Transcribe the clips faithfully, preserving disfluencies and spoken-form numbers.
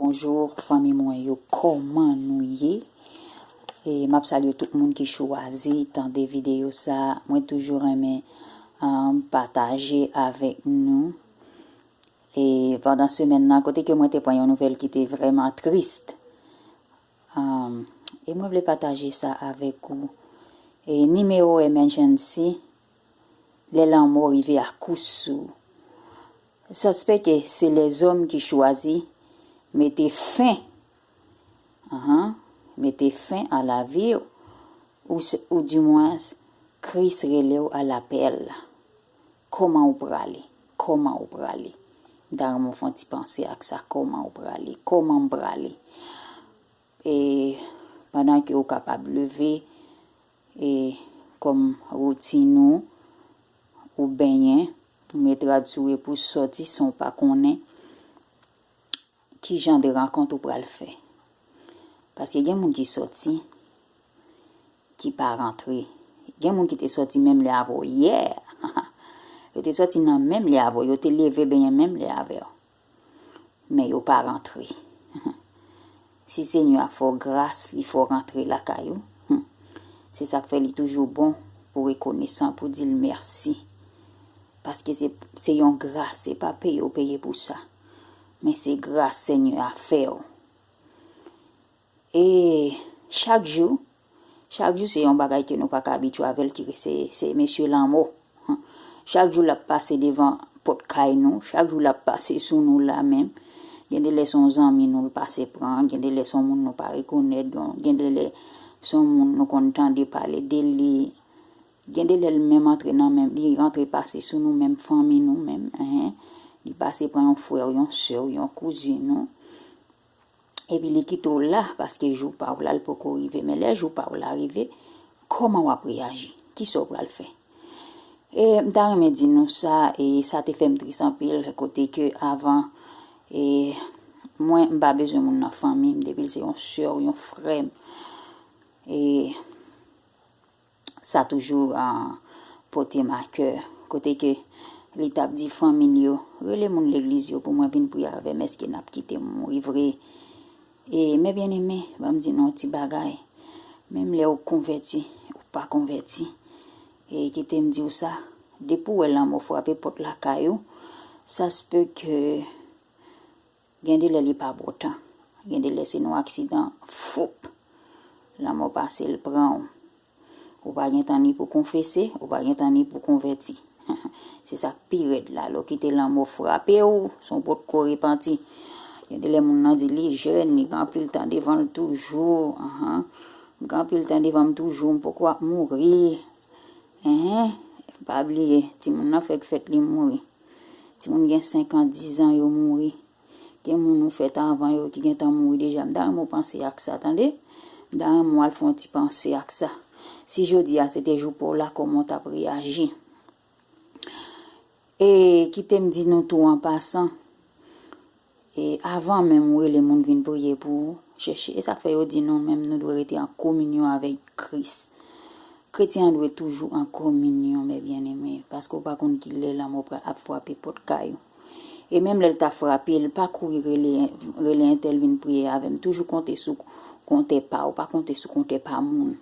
Bonjou, fanmi mwen yo, kòman nou ye? E m ap salye tout moun ki chwazi tande videyo sa. Mwen toujou renmen, um, pataje avèk nou. E pandan semèn nan, kote ke mwen te pran yon nouvèl ki te vrèman tris. Um, e mwen vle pataje sa avèk ou. E nimewo emergency, lè lanmò rive a kou sou ou. Saspè ke se lèzòm ki chwazi mete fen, ahan, mete fen a lavi w, ou, se- ou dimwens, Kris rele w a lapèl. Kòman ou prale? Kòman ou prale? M ta renmen w fè yon ti panse ak sa. Kòman ou prale? Kòman m prale? E pandan ke ou kapab leve, e kòm woutin ou, ou benyen, ou met rad sou ou epi w sòti san w pa konnen ki jan de rankont ou pral fè. Paske gen moun ki sòti, ki pa rantre. Gen moun ki te sòti menm lè avè w yè. Yo te sòti nan menm lè avè w. Yo te leve benyen menm lè avè w. Men yo pa rantre. Si Senyè a fè w gras, li fè w rantre lakay ou, hmm, se sa k fè li toujou bon pou rekonesan, pou di l mèsi. Paske se, se yon gras, se pa peye w peye pou sa. Men se gras Senyè a fè w. E chak jou, chak jou se yon bagay ke nou pa ka abitye avè l, ki se, se mesye lanmò. Chak jou l ap pase devan pòt kay nou, chak jou l ap pase sou nou la menm. Gen de lè se yon zanmi nou l pase pran, gen de lè se yon moun nou pa rekonèt, gen, gen de lè se yon moun nou konn tande pale de li. Gen de lè l menm antre nan menm, li rantre pase sou nou menm, fanmi nou menm, enhen. Li pase pran yon frè w, yon sè w, yon kouzin ou. Epi li kite w la, paske jou pa w la, l poko rive. Men lè jou pa w la rive, kòman w ap reyaji? Kisa w pral fè? E m ta renmen di nou sa, e sa te fè m tris anpil, kote ke avan, e mwen, m pa bezwen moun nan fanmi m, depi l se yon sè w, yon frè m. E sa toujou, ah, pote m a kè. Kote ke li t ap di fanmi l yo, rele moun legliz yo pou mwen vin priye avè m, èske n ap kite m mouri vre? E, men byeneme, ban m di nou yon ti bagay. Menm lè ou konvèti, ou pa konvèti, e kite m di w sa, depi w wè lanmò frape pòt lakay ou, sa se pe ke gen de lè li pa bon tan. Gen de lè se nan aksidan, foup, lanmò pase l pran w. Ou pa gen tan ni pou konfese, ou pa gen tan ni pou konvèti. Se sa k pi rèd la, lè w kite lanmò frape w, san w potko repanti. Gen de lè moun nan di li jèn, li gen anpil tan devan l toujou, ahan. M gen anpil tan devan m toujou, m poko ap mouri. Enhen, pa bliye, timoun nan fèk fèt li mouri. Timoun gen senk an, diz an yo mouri. Gen moun ou fèt avan yo ki gentan mouri deja. M ta renmen w panse ak sa, tande. M ta renmen w al fè yon ti panse ak sa. Si jodi a se te jou pa w la, kòman w t ap reyaji? E kite m di nou tou an pasan, e avan menm ou rele moun vin priye pou ou, chèche. E sa k fè yo di nou menm nou dwe rete an kominyon avèk Kris. Kretyen an dwe toujou an kominyon, mes bien-aimés, paske w pa konn ki lè lanmò pra- ap frape pòt kay ou. E menm lè l ta frape, l pa kouri rele, rele entèl vin priye avè m. Toujou konte sou kontè pa w, pa konte sou kontè pa moun.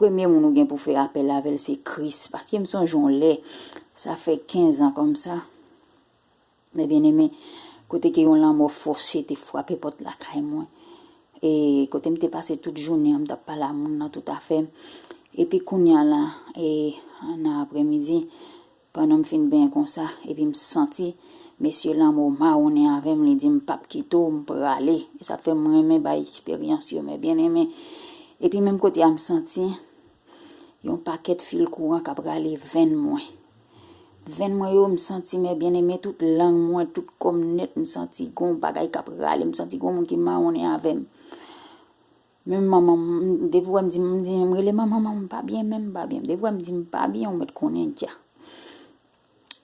Premye moun ou gen pou fè apèl avè l se Kris. Paske m sonje yon lè, sa fè kenz an kòmsa, mes bien-aimés, kote ke yon lanmò fòse te frape pòt lakay mwen. E kote m te pase tout jounen an, m t ap pale a moun nan tout afè m. Epi kounye a la, e nan aprèmidi, pandan m fin benyen konsa, epi m santi mesye lanmò mawonnen avè m, li di m p ap kite w, m prale. E sa k fè m renmen bay eksperyans yo, mes bien-aimés. Epi menm kote a, m santi yon pakèt fil kouran k ap rale venn mwen. Venn mwen yo, m santi, mes bien-aimés, tout lang mwen, tout kò m nèt, m santi gon bagay k ap rale, m santi gon moun ki mawonnen avè m. Menm manman m, depi w wè m di, m di, m rele manman, manman, m pa byen, menm m pa byen. Depi w wè m di m pa byen, ou mèt konnen dja.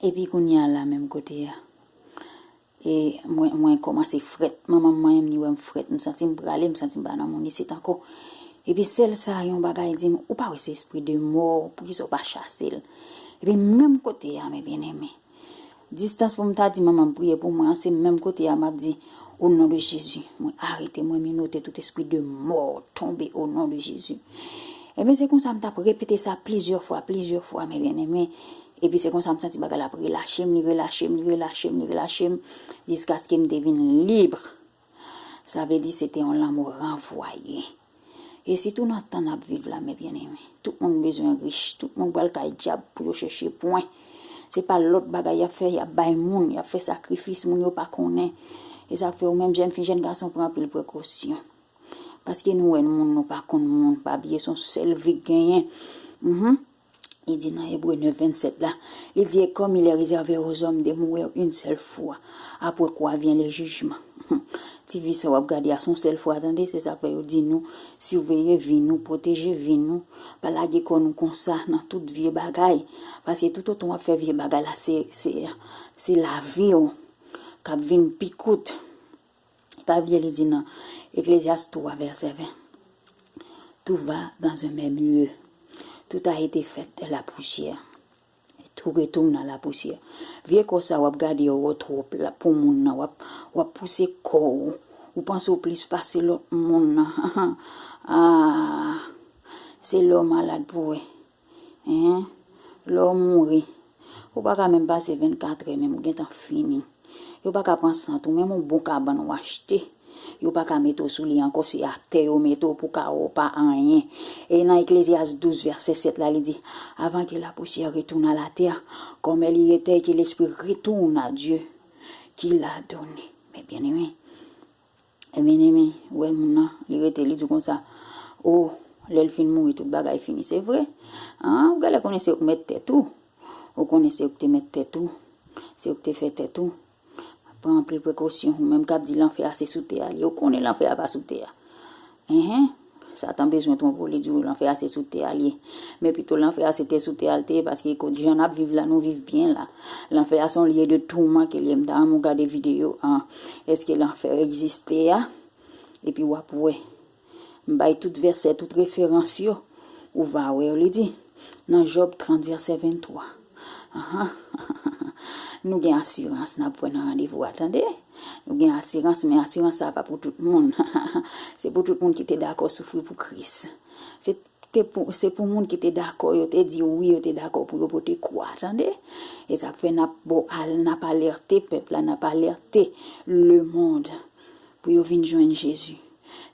Epi kounye a la, menm kote a, e mwen, mwen kòmanse frèt. Manman m manyen m, li wè m frèt. M santi m prale, m santi m pa nan moun isit ankò. Epi sèl sa, yon bagay di m, ou pa wè se espri de mò, poukisa w pa chase l? Epi menm kote a, mes bien-aimés, distans pou m ta di manman m priye pou mwen an, se menm kote a m ap di, O non de Jezi, mwen arete, mwen menote tout espri de mò tonbe o non de Jezi. Ebyen, se konsa m t ap repete sa plizyè fwa, plizyè fwa, men byeneme. Epi se konsa m santi bagay la ap relache m, li relache m, li relache m, li relache m, jiskaske m te vin lib. Sa vle di se te yon lanmò ranvwaye. E sitou nan tan n ap viv la, men byeneme, tout moun bezwen rich, tout moun pral kay dyab pou yo chèche pwen. Se pa lòt bagay y ap fè, y ap bay moun, y ap fè sakrifis, moun yo pa konnen. E sa k fè ou menm jèn fi, jèn gason, pran anpil prekosyon. Paske nou wè moun, nou pa konn moun, pa bliye se yon sèl vi k genyen. Mhm. Li di nan Ebre nèf vennsèt la, li di, et comme il est réservé aux hommes de mourir une seule fois, après quoi vient le jugement. Ti vi sa w ap gade a, se yon sèl fwa, tande, se sa k fè yo di nou, siveye vi nou, pwoteje vi nou, pa lage kò nou konsa nan tout vye bagay, paske toutotan w ap fè vye bagay la, se, se, se lavi w k ap vin pi kout. Pa bliye li di nan Eklezyas twa vèsè ven, tout va dans un même lieu, tout a été fait de la poussière, tout retourne à la poussière. Vye kò sa w ap gade yo wè w twòp la pou moun nan, w ap, w ap pouse kò w, ou panse w plis pase lòt moun nan. Ah, se lè w malad pou wè. Hein? Lè w mouri, ou pa ka menm pase vennkatrè, menm ou gentan fini. Yo pa ka pran sant ou, menm yon bon kabann ou achte, yo pa ka mete w sou li ankò, se atè yo mete w pou ka wè w pa anyen. E nan Eklezyas douz vèsè sèt la, li di, avant que la poussière retourne à la terre, comme elle y était, que l'esprit retourne à Dieu qui l'a donné. Men byeneme, e byeneme, ou wè moun nan, li rete, li di konsa, o, lè l fin mouri, tout bagay fini. Se vre. An, ou genlè konnen se ou k mèt tèt ou. Ou konnen se ou k te mèt tèt ou. Se ou k te fè tèt ou. Pran anpil prekosyon. Ou menm k ap di lanfè a se sou tè a l ye. Ou konnen lanfè a pa sou tè a. Enhen. Satan bezwen twonpe w, li di w lanfè a se sou tè a l ye. Men pito lanfè a se te sou tè a l te ye, paske kot jan n ap viv la, nou viv byen la. Lanfè a se yon lye de touman ke l ye. M ta renmen w gade videyo an, èske lanfè egziste a? Epi w ap wè. M bay tout vèsè, tout referans yo. Ou va wè yo, li di. Nan Jòb trant vèsè venntwa. Ahan. Nou gen asirans n ap wè nan randevou a, tande? Nou gen asirans, men asirans sa a pa pou tout moun. Se pou tout moun ki te dakò soufri pou Kris. Se te pou, se pou moun ki te dakò, yo te di wi, yo te dakò pou yo pote kwa, tande? E sa k fè n ap, bon, al, n ap alète pèp la, n ap alète lemonn pou yo vin jwenn Jezi.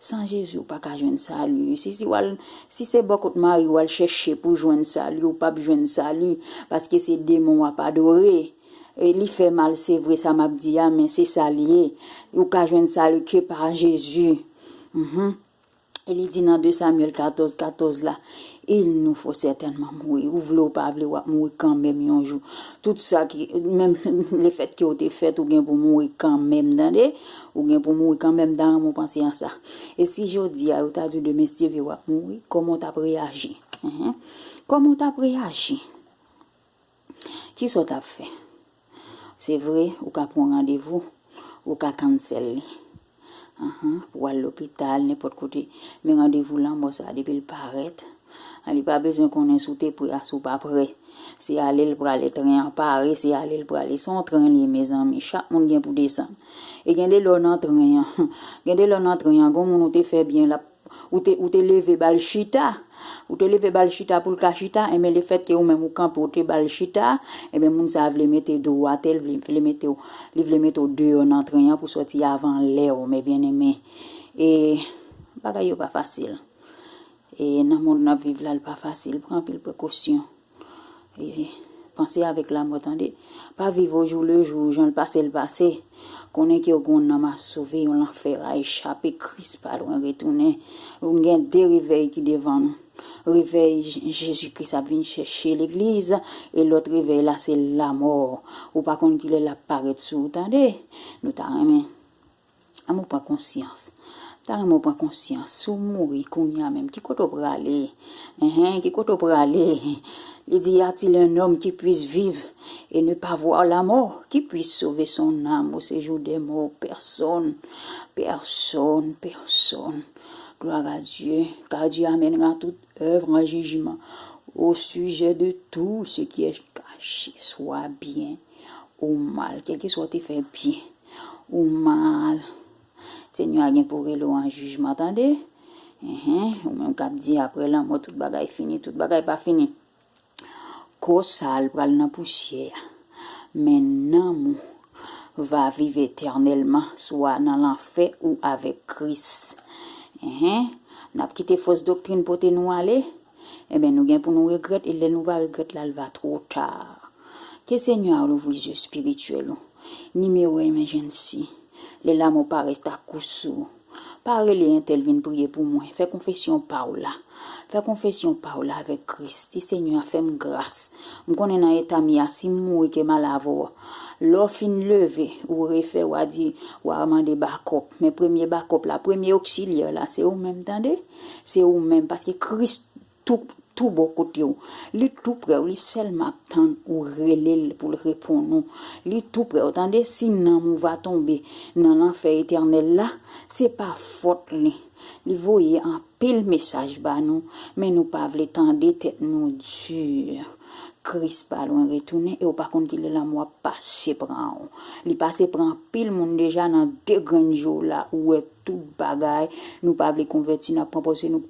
San Jezi, ou pa ka jwenn sali. Si, si, w al, si se bò kot mari w al chèche pou jwenn sali, ou p ap jwenn sali, paske se demon w ap adore. E li fè mal, se vre sa m ap di a, men se sa l ye. Ou ka jwenn sali ke pa Jezi. Mhm. E li di nan de Samyèl katòz katòz la, il nous faut certainement mourir. Ou vle ou pa vle, w ap mouri kanmenm yon jou. Tout sa ki, menm lefètke ou te fèt, ou gen pou mouri kanmenm, tande? Ou gen pou mouri kanmenm, m ta renmen w panse a sa. E si jodi a, yo ta di w demen, Steve, w ap mouri, kòman w t ap reyaji? Enhen. Kòman w t ap reyaji? Kisa w t ap fè? Se vre, ou ka pran randevou, ou ka cancel li. Ahan, pou w al lopital, nenpòt kote. Men randevou lanmò sa, depi l parèt, li pa bezwen konnen si w te prè a, si w pa prè. Se ale l prale, tren an pare, se ale l prale. Se yon tren li ye, mezanmi. Chak moun gen pou desann. E gen de lè w nan tren an. Gen de lè w nan tren an, gen moun ou te fè byen, l ap Ou te, ou te leve ba l chita. Ou te leve ba l chita pou l ka chita, enben lefètke ou menm ou kanpe, ou te ba l chita, enben moun sa a vle mete do w atè, l vle, vle mete w, li vle mete w deyò nan tren an pou sòti avan lè w, men byeneme. E bagay yo pa fasil. E nan mond n ap viv la, l pa fasil. Pran anpil prekosyon. E panse avèk lamò, tande. Pa viv au jour le jour, jan l pase, l pase. Konnen ke w gen yon nanm a sove, yon lanfè a echape, Kris pa lwen retounen. Nou gen de revèy ki devan nou. Revèy Je-, Jezi Kris ap vin chèche legliz, e lòt revèy la, se lamò. Ou pa konn kilè l ap parèt sou ou, tande. Nou ta renmen An mwen pran konsyans. M ta renmen w pran konsyans. Si w mouri kounye a menm, ki kote w prale? Enhen, ki kote w prale? Li di, y a-t-il un homme qui puisse vivre et ne pas voir la mort, qui puisse sauver son âme au séjour des morts? Personne, personne, personne. Gloire à Dieu, car Dieu amènera toute œuvre en jugement au sujet de tout ce qui est caché, soit bien ou mal, kèlkeswa w te fè byen ou mal, Senyè a gen pou rele w an jijman, tande. Enhen, ou menm k ap di apre lanmò tout bagay fini, tout bagay pa fini. Kò sa a l pral nan pousyè a, men nanm ou va viv etènèlman, swa nan lanfè ou avèk Kris. Enhen, n ap kite fos doktrin pote nou ale? Enben, nou gen pou nou regrèt, e lè nou va regrèt la, l va twò ta. Ke Senyè a louvri zye espirityèl ou. Nimewo emergency. Lè lanmò parèt akousou, pa rele entèl vin priye pou mwen. Fè konfesyon pa w la. Fè konfesyon pa w la avèk Kris. Di, Senyè a, fè m gras. M konnen nan eta m ye a, si m mouri, ke m al avè w. Lè w fin leve, ou refè, w a di, w a mande bakòp. Men premye bakòp la, premye oksilyè la, se ou menm, tande? Se ou menm, paske Kris tou, tou bò kote w. Li tou prè w, li sèlman ap tann ou rele l pou l reponn ou. Li tou prè w, tande, si nanm ou va tonbe nan lanfè etènèl la, se pa fòt li. Li voye anpil mesaj ba nou, men nou pa vle tande, tèt nou di. Kris pa lwen retounen, e w pa konn ki lè lanmò ap pase pran w. Li pase pran anpil moun deja nan de grenn je w la, ou wè tout bagay, nou pa vle konvèti, n ap pran pòz nou